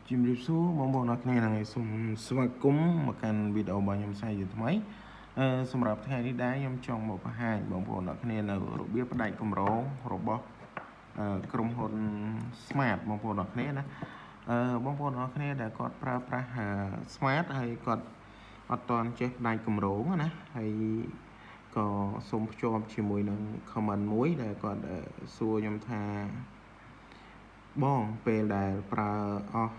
ជំរាបសួរបងប្អូនអរគ្នាហ្នឹងហើយសូមស្វាគមន៍មកកាន់វីដេអូរបស់ខ្ញុំសាជាថ្មីអឺសម្រាប់ថ្ងៃនេះដែរខ្ញុំចង់មកបង្ហាញបងប្អូនអរគ្នានៅរបៀបផ្ដាច់គម្រោងរបស់អឺក្រុមហ៊ុន Smart បងប្អូនអរគ្នាណាអឺបងប្អូនអរគ្នាដែលគាត់ប្រើប្រាស់ Smart ហើយគាត់អត់ទាន់ចេះផ្ដាច់គម្រោងណាហើយក៏សូមភ្ជាប់ជាមួយនឹង comment មួយដែលគាត់សួរខ្ញុំថាបងពេលដែលប្រើអស់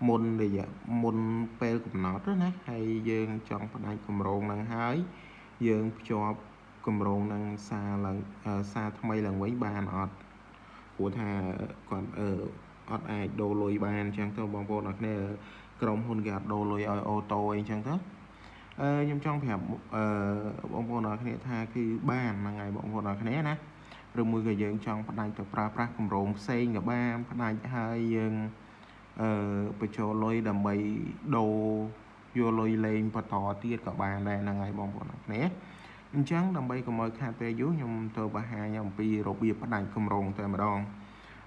មុនរយៈមុនពេលកំណត់ណាហើយយើងចង់ផ្ដាច់គម្រោងហ្នឹងហើយយើងភ្ជាប់គម្រោងហ្នឹងសារឡើងសារថ្មីឡើងវិញបានអត់ព្រោះថាគាត់អឺអត់អាចដូរលុយបានអញ្ចឹងទៅបងប្អូនអរគ្នាក្រុមហ៊ុនគេអត់ដូរលុយឲ្យ auto អីអញ្ចឹងទៅអឺខ្ញុំចង់ប្រាប់អឺបងប្អូនអរគ្នាថាគឺបានហ្នឹងហើយបងប្អូនអរគ្នាណាឬមួយក៏យើងចង់ផ្ដាច់ទៅប្រើប្រាស់គម្រោងផ្សេងក៏បានផ្ដាច់ហើយយើងអឺបញ្ចូលលុយដើម្បីដូរយកលុយលេងបន្តទៀតក៏បានដែរហ្នឹងហើយបងប្អូនអរគ្នាអញ្ចឹងដើម្បីកុំឲ្យខាតពេលយូរខ្ញុំទៅបង្ហាញអំពីរបៀបផ្ដាច់គម្រោងតែម្ដង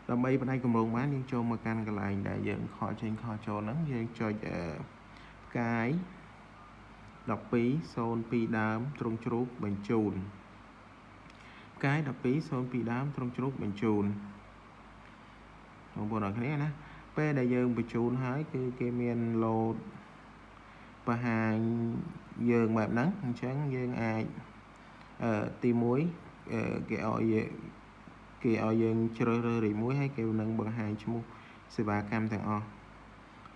ដើម្បីផ្ដាច់គម្រោងបានយើងចូលមកកាន់កន្លែងដែលយើង call ចេញ call ចូលហ្នឹងយើងចុចផ្កាយ12 02ដើមទ្រង់ជ្រូកបញ្ជូនផ្កាយ12 02ដើមទ្រង់ជ្រូកបញ្ជូនបងប្អូនអរគ្នាណាពេលដែលយើងបញ្ជូនហើយគឺគេមានលោតបង្ហាញយើងបែបហ្នឹងអញ្ចឹងយើងអាចអឺទី1គេឲ្យគេឲ្យយើងជ្រើសរើសរីមួយហើយគេនឹងបង្ហាញឈ្មោះសេវាកម្មទាំងអស់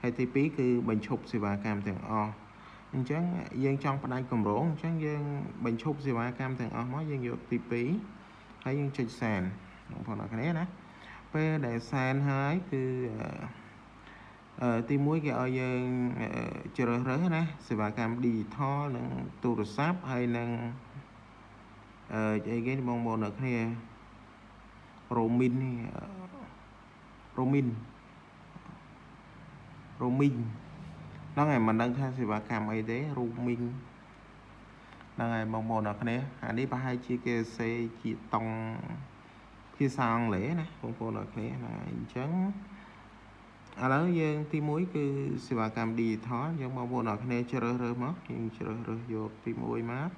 ហើយទី2គឺបញ្ឈប់សេវាកម្មទាំងអស់អញ្ចឹងយើងចង់ផ្ដាច់គម្រោងអញ្ចឹងយើងបញ្ឈប់សេវាកម្មទាំងអស់មកយើងយកទី2ហើយយើងចុច send បងប្អូនអរគ្នាណាពេលដែល send ហើយគឺអឺទី1គេឲ្យយើងជ្រើសរើសណាសេវាកម្ម digital និងទូរស័ព្ទហើយនឹងអឺអីគេបងប្អូនអរគ្នា roaming នេះ roaming roaming ហ្នឹងហើយមិនដឹងថាសេវាកម្មអីទេ roaming ហ្នឹងហើយបងប្អូនអរគ្នាអានេះប្រហែលជាគេសេជាតង់ភាសាអង់គ្លេសណាបងប្អូនអរគ្នាហ្នឹងហើយអញ្ចឹងឥឡូវយើងទី1គឺសេវាកម្ម digital យើងបងប្អូនអរគ្នាជ្រើសរើសមកយើងជ្រើសរើសយកទី1មក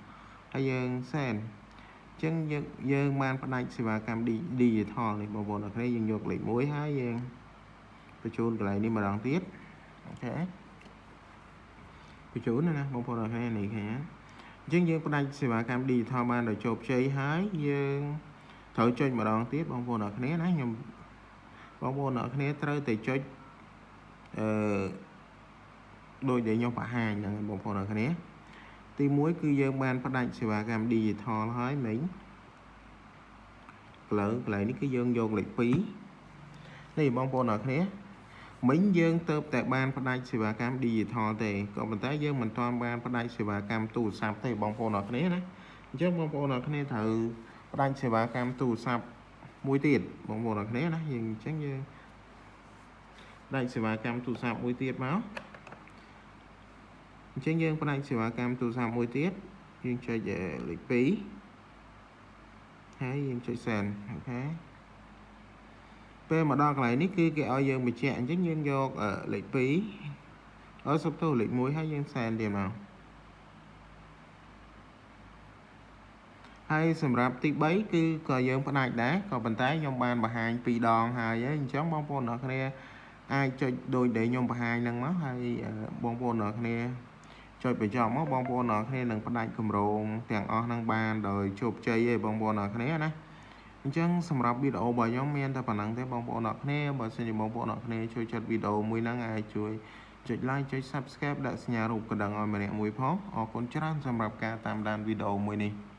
ហើយយើង send អញ្ចឹងយើងយើងបានផ្ដាច់សេវាកម្ម digital នេះបងប្អូនអរគ្នាយើងយកលេខ1ហើយយើងបញ្ជូនកន្លែងនេះម្ដងទៀត OK បញ្ជូនណាបងប្អូនអរគ្នានេះឃើញអញ្ចឹងយើងផ្ដាច់សេវាកម្ម digital បានដោយជោគជ័យហើយយើងត្រូវចុចម្ដងទៀតបងប្អូនអរគ្នាណាខ្ញុំបងប្អូនអរគ្នាត្រូវតែចុចអឺដោយដែលខ្ញុំបង្ហាញហ្នឹងបងប្អូនអរគ្នាទី1គឺយើងបានផ្ដាច់សេវាកម្ម digital ហើយមិញឥឡូវកន្លែងនេះគឺយើងយកលេខ2នេះបងប្អូនអរគ្នាមិញយើងទៅតែបានផ្ដាច់សេវាកម្ម digital ទេក៏ប៉ុន្តែយើងមិនទាន់បានផ្ដាច់សេវាកម្មទូរស័ព្ទទេបងប្អូនអរគ្នាណាអញ្ចឹងបងប្អូនអរគ្នាត្រូវផ្ដាច់សេវាកម្មទូរស័ព្ទមួយទៀតបងប្អូនអរគ្នាណាយើងអញ្ចឹងយើងផ្ដាច់សេវាកម្មទូរស័ព្ទមួយទៀតមកអញ្ចឹងយើងផ្ដាច់សេវាកម្មទូរស័ព្ទមួយទៀតយើងចុចលេខ2ហើយយើងចុច send OK ពេលមកដល់កន្លែងនេះគឺគេឲ្យយើងបញ្ជាក់អញ្ចឹងយើងយកលេខ2អឺសុំទោសលេខ1ហើយយើង send ទៀតមកហើយសម្រាប់ទី3គឺក៏យើងផ្ដាច់ដែរក៏ប៉ុន្តែខ្ញុំបានបង្ហាញ2ដងហើយអញ្ចឹងបងប្អូនអរគ្នាអាចចុចដូចដែលខ្ញុំបង្ហាញហ្នឹងមកហើយបងប្អូនអរគ្នាចុចបញ្ចប់មកបងប្អូនអរគ្នានឹងផ្ដាច់គម្រោងទាំងអស់ហ្នឹងបានដោយជោគជ័យឯងបងប្អូនអរគ្នាណាអញ្ចឹងសម្រាប់វីដេអូរបស់ខ្ញុំមានតែប៉ុណ្ណឹងទេបងប្អូនអរគ្នាបើសិនជាបងប្អូនអរគ្នាចូលចិត្តវីដេអូមួយហ្នឹងអាចជួយចុច like ចុច Subscribe ដាក់សញ្ញារូបកណ្ដឹងឲ្យម្នាក់មួយផងអរគុណច្រើនសម្រាប់ការតាមដានវីដេអូមួយនេះ។